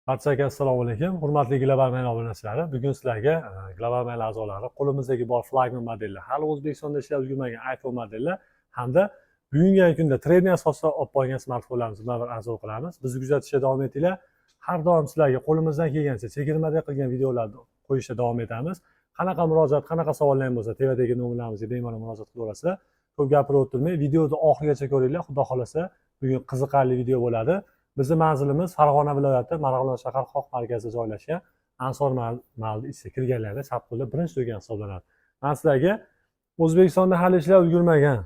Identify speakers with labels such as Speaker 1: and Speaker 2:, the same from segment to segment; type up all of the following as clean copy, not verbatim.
Speaker 1: Barchaga assalomu alaykum, hurmatli Global Mail obunachilari. Bugun sizlarga Global Mail a'zolari qo'limizdagi bor flagman modellar, hali O'zbekistonda ishlab ulgurmagan iPhone modellar hamda bugungi kunda trending asosida olib borgan smartfonlarimizni bilan bir obzor qilamiz. Bizni kuzatishda davom etinglar. Har doim sizlarga qo'limizdan kelgancha chegirmada qilgan videolarni qo'yishda davom etamiz. Qanaqa murojaat, qanaqa savollar ham bo'lsa, tepadagi nomerlarimizga bemalol murojaat qilaverasizlar. Ko'p gapirib o'tirmay, videoni oxirigacha ko'ringlar. Xudo xohlasa, bugun qiziqarli video bo'ladi. Bizni manzilimiz Farg'ona viloyati, Marg'ilon shahar qoq markazida joylashgan Ansor Mallni ichiga kirganlarda chap qo'lda birinchi do'kon hisoblanadi. Man sizlarga O'zbekistonda hali ishlab ulgurmagan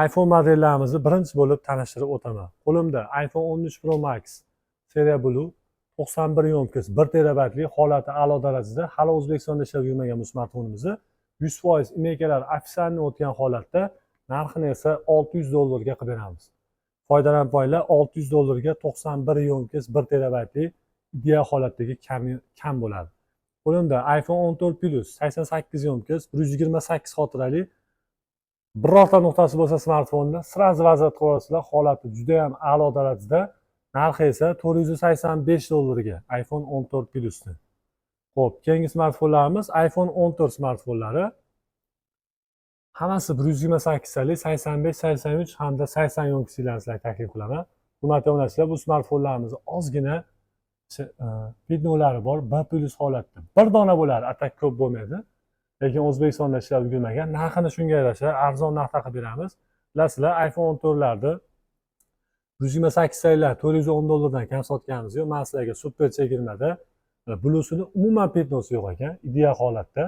Speaker 1: iPhone modellarimizni birinchi bo'lib tanishtirib o'taman. Qo'limda iPhone 13 Pro Max seriya Blue, 91 ёмкость, 1 terabaytli, holati a'lo darajada. Hali O'zbekistonda ishlab ulgurmagan bu smartfonimizni 100% IMEIkalar официальный o'tgan holatda, narxini esa 600 dollarga qilib beramiz. Foydalanib qo'yinglar, 600 dollarga 91 ёмкость, 1 terabaytli, ideal holatdagi, kam kam bo'ladi. Qo'limda iPhone 14 Plus, 88 ёмкость, 128 xotirali. Birorta nuqtasi bo'lsa smartfonni сразу vaziyat qilib olasizlar. Holati juda ham a'lo darajada, narxi esa 485 dollarga iPhone 14 Plusni. Ho'p, keyingi smartfonlarimiz iPhone 14 smartfonlari. Hammasi 128talik, 85, 83 hamda 80 ёмкость larni sizlarga taklif qilaman. Hurmatli obunachilar, bu smartfonlarimizni ozgina пятно lari bor, B plus holatda bir dona bo'ladi, а так ko'p bo'lmaydi, lekin O'zbekistonda ishlab ulgurmagan. Narxini shunga yarasha arzon narxda qilib beramiz. Bilasizlar, iPhone 14larni 128taliklar 410 dollardan kam sotganimiz yo'q. Man sizlarga super chegirmada, blusini umuman пятно si yo'q ekan, ideal holatda.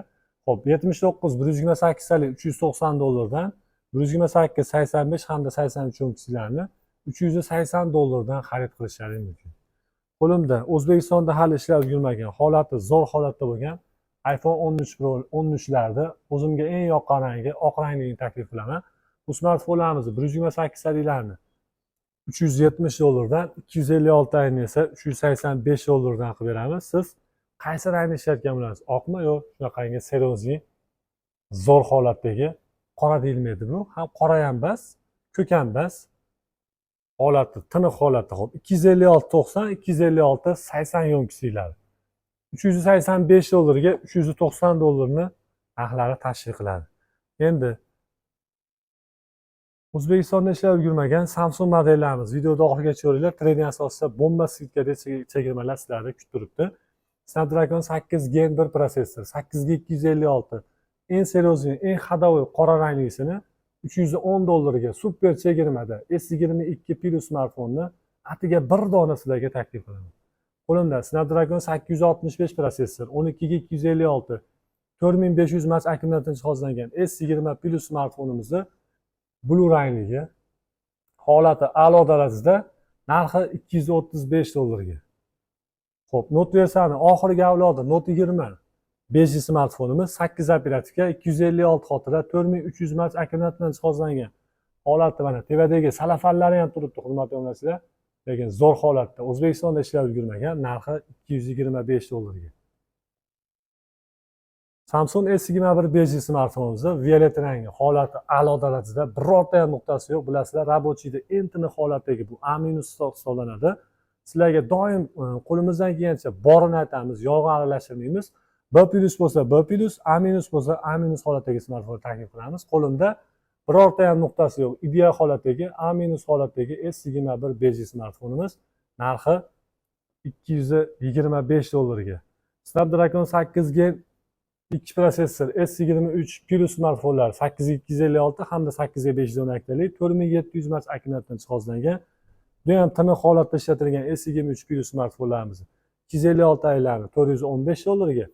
Speaker 1: Ho'p, 79, 128talik 390 dollardan, 128, 85 hamda 83 ёмкость larni 380 dollardan xarid qilishlari mumkin. Qo'limda O'zbekistonda hali ishlab ulgurmagan, holati zo'r holatda bo'lgan iPhone 13 Pro 13larni o'zimga eng yoqqan rangi oq rangligini taklif qilaman. Bu smartfonlarimizni 128taliklarni 370 dollardan, 256 esa 385 dollardan qilib beramiz. Siz qaysi rangni ishlatgan bo'lasiz, oqmi yo shunaqangi серьезный zo'r holatdagi qora deyilmaydi, bu ham qora ham emas, ko'k ham emas, holati tiniq holatda. Ho'p, 256 90, 256, 80 ёмкость lari 385 dollarga 390 dollarni narxlari tashkil qiladi. Endi O'zbekistonda ishlab ulgurmagan Samsung modellarimiz. Videoda oxirigacha ko'ringlar, trading asosida bomba скидка da chegirmalar sizlarni kutib turibdi. Snapdragon 8 Gen 1 protsessor, 8 ga 256, eng серьезный, eng ходовой qora ranglisini 310 dollarga super chegirmada S22 Plus smartfonni atiga bir dona sizlarga taklif qilaman. Qo'limda Snapdragon 865 protsessor, 12 ga 256, 4500 mAh akkumulyator jihozlangan S20 Plus smartfonimizni blue rangligi, holati a'lo darajada, narxi 235 dollarga. Ho'p, Note versiyani oxirgi avlodi Note 20 5G smartfonimiz, 8 оперативка, 256 xotira, 4300 mAh akkumulyator bilan jihozlangan. Holati mana tepadagi salafanlari ham turibdi, hurmatli obunachilar, lekin zo'r holatda, O'zbekistonda ishlab ulgurmagan, narxi 225 dollarga. Samsung S21 5G smartfonimizni violet rangi, holati a'lo darajada, birorta ham nuqtasi yo'q. Bilasizlar, рабочий da eng tiniq holatdagi bu A minus hisoblanadi. Sizlarga doim qo'limizdan kelgancha borini aytamiz, yolg'on aralashtirmaymiz. B plus bo'lsa B plus, A minus bo'lsa A minus holatdagi smartfon taklif qilamiz. Qo'limda birorta ham nuqtasi yo'q, ideal holatdagi A minus holatdagi S21 5G smartfonimiz, narxi 225 dollarga. Snapdragon 8 Gen 2 protsessor S23 Plus smartfonlar, 8 256 hamda 8 512talik, 4700 mAh akkumulyatordan jihozlangan, bu ham tiniq holatda ishlatilgan S23 Plus smartfonlarimiz 256 aylarni 415 dollarga,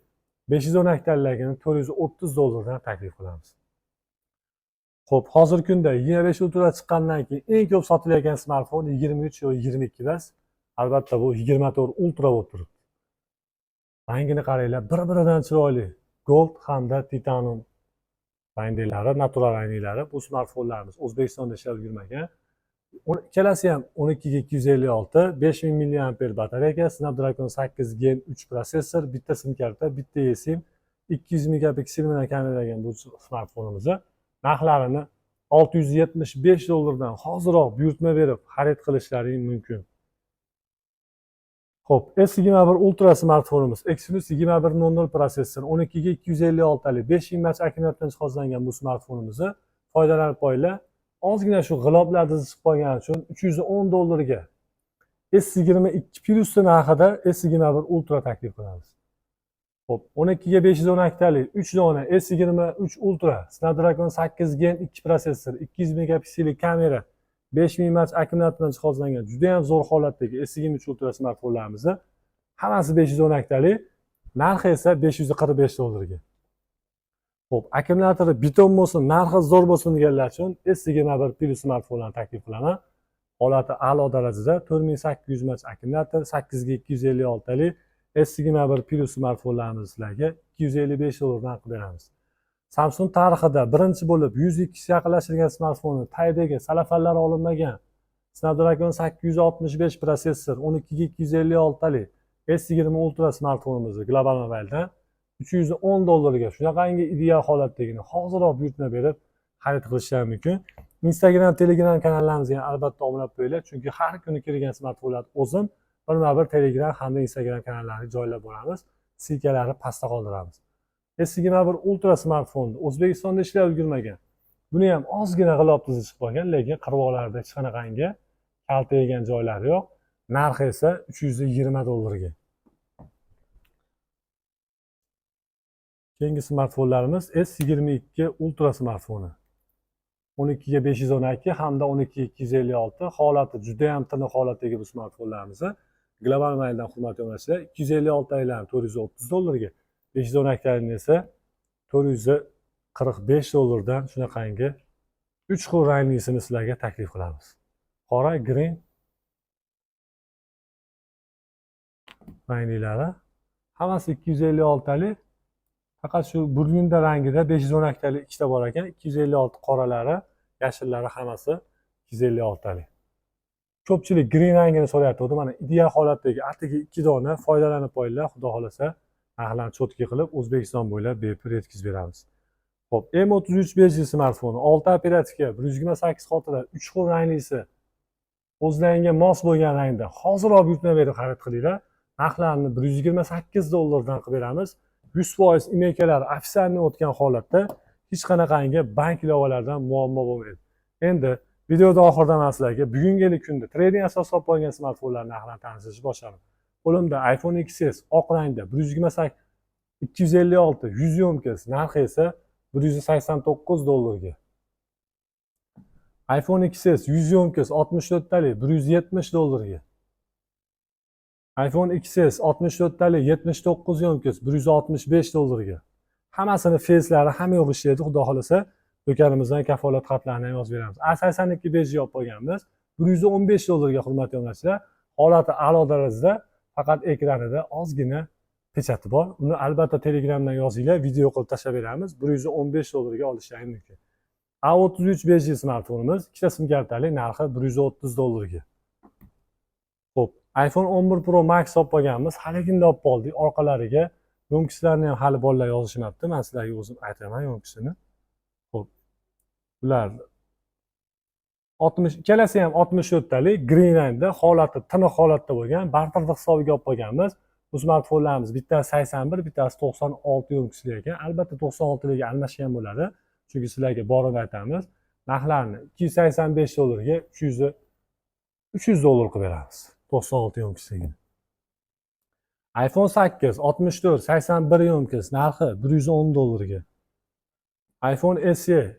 Speaker 1: 512taligini 430 dollardan taklif qilamiz. Ho'p, hozirgi kunda 25 Ultra chiqqandan keyin eng ko'p sotilayotgan smartfon 23 yo 22 emas, albatta, bu 24 Ultra bo'lib turibdi. Rangini qaranglar, bir biridan chiroyli gold hamda titanium ranglari, natural ranglari. Bu smartfonlarimiz O'zbekistonda ishlab ulgurmagan. Ikkalasi ham 12 ga 256, 5000 milliamper batareyka, Snapdragon 8 Gen 3 protsessor, bitta sim karta, bitta eSIM, 200 megapiksel bilan kameralangan bu smartfonimizni narxlarini 675 dollardan hoziroq buyurtma berib xarid qilishlaring mumkin. Xo'p, S21 Ultra smartfonimiz Exynos 2100 protsessor, 12 ga 256 talik, 5000 mAh akkumulyatordan jihozlangan bu smartfonimizni foydalanib qo'yinglar. Ozgina shu g'iloflar chiqib qolgani uchun 310 dollarga S22 Plus narxida S21 Ultra taklif qilamiz. Xo'p, 12 ga 512 talik 3 dona S23 Ultra, Snapdragon 8 Gen 2 protsessor, 200 megapikselli kamera, 5000 mAh akkumulyatordan jihozlangan juda ham zo'r holatdagi S23 Ultra smartfonlarimizni hammasi 512 talik, narxi esa 545 dollarga. Xo'p, akkumulyatori beton bo'lsin, narxi zo'r bo'lsin deganlar uchun S21 Plus smartfonlarni taklif qilaman. Holati a'lo darajada, 4800 mAh akkumulyator, 8 ga 256 talik S21 Plus smartfonlarimizni sizlarga 255 dollardan qilib beramiz. Samsung tarixida birinchi bo'lib 100x yaqinlashtirgan smartfonni, tagidagi salafanlar olinmagan Snapdragon 865 protsessor, 12 ga 256 talik S20 Ultra smartfonimizni Global Mobile'dan 310 dollarga shunaqangi ideal holatdagini hoziroq buyurtma berib xarid qilishlari mumkin. Instagram, Telegram kanallarimizga ham albatta obuna bo'lib qo'yinglar, chunki har kuni kirgan smartfonlarni o'zim birma bir Telegram hamda Instagram kanallariga joylab boramiz, ссылка larni pastda qoldiramiz. S21 Ultra smartfonni O'zbekistonda ishlab ulgurmagan, buni ham ozgina g'ilof tizi chiqib qolgan, lekin qirg'oqlarida hech qanaqangi kalta yegan joylari yo'q. Narxi esa 320 dollarga. Keyingi smartfonlarimiz S22 Ultra smartfoni, 12 ga 512 hamda 12 ga 256, holati juda ham tiniq holatdagi bu smartfonlarimizni Global Mobiledan, hurmatli obunachilar, 256 talilarni 430 dollarga, 512 talilarni esa 445 dollardan shunaqangi uch xil ranglisini sizlarga taklif qilamiz. Qora, green ranglilari hammasi 256 talik. Faqat shu burgunda rangida 512 talik ikkita bor ekan. 256 qoralari, yashillari hammasi 256 talik. Ko'pchilik green rangini so'rayapti. Mana ideal holatdagi atigi 2 dona, foydalanib qo'yinglar. Xudo xohlasa narxlarni чётко qilib O'zbekiston bo'ylab bepul yetkazib beramiz. Xo'p, M33 5G smartfoni, 6 оперативка, 128 xotira, 3 xil ranglisi, o'zlaringga mos bo'lgan rangda hoziroq buyurtma berib xarid qilinglar. Narxlarini 128 dollardan qilib beramiz. 100% IMEIlar официальный o'tgan holatda, hech qanaqangi bank ilovalaridan muammo bo'lmaydi. Endi videoda oxirida man sizlarga bugungi kunda trading asosida olib olgan smartfonlar narxlarini tanishtirishni boshladim. Qo'limda iPhone XS oq rangda, 128 256 100 ёмкость, narxi esa 189 dollarga. iPhone XS 100 ёмкость 64 talik 170 dollarga. iPhone XS 64 talik 79 ёмкость 165 dollarga. Hammasini fezlari hamma yo'q ishlaydi, xudo xohlasa do'konimizdan kafolat xatlarini ham yozib beramiz. A82 5G olib qo'yganmiz 115 dollarga, hurmatli obunachilar. Holati a'lo darajada, faqat ekranida ozgina pechati bor. Uni albatta Telegramdan yozinglar, video qilib tashlab beramiz. 115 dollarga olishlaring mumkin. A33 5G smartfonimiz ikkita sim kartali, narxi 130 dollarga. Xo'p, iPhone 11 Pro Max olib qolganmiz. Haligini olib qoldik. Orqalariga ёмкость larni ham hali bolalar yozishmabdi. Men sizlarga o'zim aytaman ёмкость ini. Xo'p. Ular 60, ikkalasi ham 64 talik, green rangda, holati tiniq holatda bo'lgan, barterni hisobiga olib qolganmiz. Bu smartfonlarimiz bittasi 81, bittasi 96 ёмкость li ekan. Albatta 96 ligi almashgan bo'ladi. Chunki sizlarga borib aytamiz. Narxlarini 285 dollarga 300 dollar qilib beramiz. 96 ёмкость ligini. iPhone 8 64 81 ёмкость, narxi 110 dollarga. iPhone SE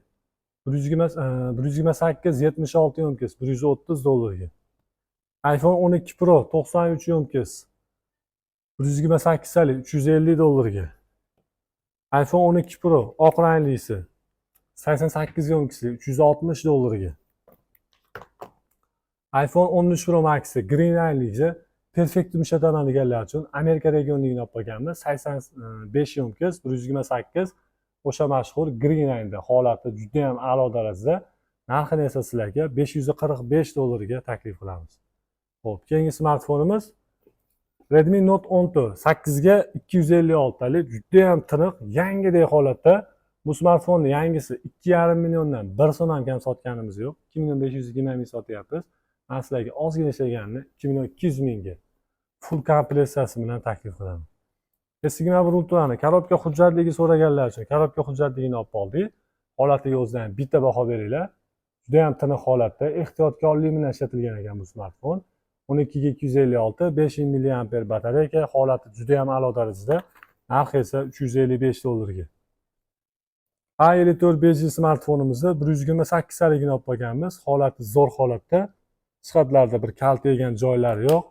Speaker 1: 128 76 ёмкость 130 dollarga. iPhone 12 Pro 93 ёмкость 128 talik 350 dollarga. iPhone 12 Pro oq ranglisi 88 ёмкость li 360 dollarga. iPhone 13 Pro Max'i green ranglisi, perfekt ishlataman deganlar uchun Amerika regionligini olib qolganmiz. 85 ёмкость 128, o'sha mashhur green rangda, holati juda ham a'lo darajada. Narxini esa sizlarga 545 dollarga taklif qilamiz. Xo'p, keyingi smartfonimiz Redmi Note 10 8 ga 256 talik, juda ham tiniq, yangidek holatda. Bu smartfonni yangisi 2,5 milliondan bir so'm ham kam sotganimiz yo'q. 2 million 520 ming sotyapmiz. Man sizlarga ozgina ishlaganini 2 million 200 mingga. Full komplektsiyasi bilan taklif qilaman. S21 Ultrani коробка hujjatligi so'raganlar uchun коробка hujjatligini olib oldik. Holatiga o'zidan ham bitta baho beringlar. Juda ham tiniq holatda, ehtiyotkorlik bilan ishlatilgan ekan bu smartfon. 12 ga 256, 5000 milliamper batareyka, holati juda ham a'lo darajada. Narxi esa 355 dollarga. A54 5G smartfonimizni 128 taligini olib qolganmiz. Holati zo'r holatda. Jihatlarda bir kalta yegan joylari yo'q.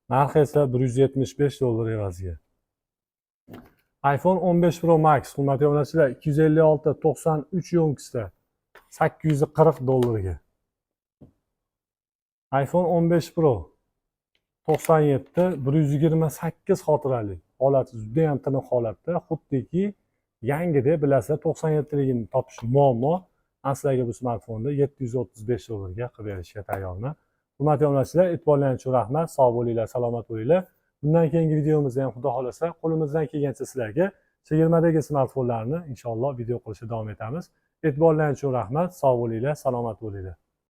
Speaker 1: Narxi esa 175 dollar evaziga. iPhone 15 Pro Max, hurmatli obunachilar, 256 93 ёмкость da 840 dollarga. iPhone 15 Pro 97, 128 xotirali. Holati juda ham tiniq holatda, xuddiki yangi deb bilasizlar, 97 ligini topish muammo. Man sizlarga bu smartfonni 735 dollarga qilib berishga tayyorman. Hurmatli obunachilar, e'tiborlaringiz uchun rahmat. Sog' bo'linglar, salomat bo'linglar. Bundan keyingi videomizda ham, xudo xohlasa, qo'limizdan kelgancha sizlarga chegirmadagi smartfonlarni inshaalloh video qilishda davom etamiz. E'tiborlaringiz uchun rahmat. Sog' bo'linglar, salomat bo'linglar.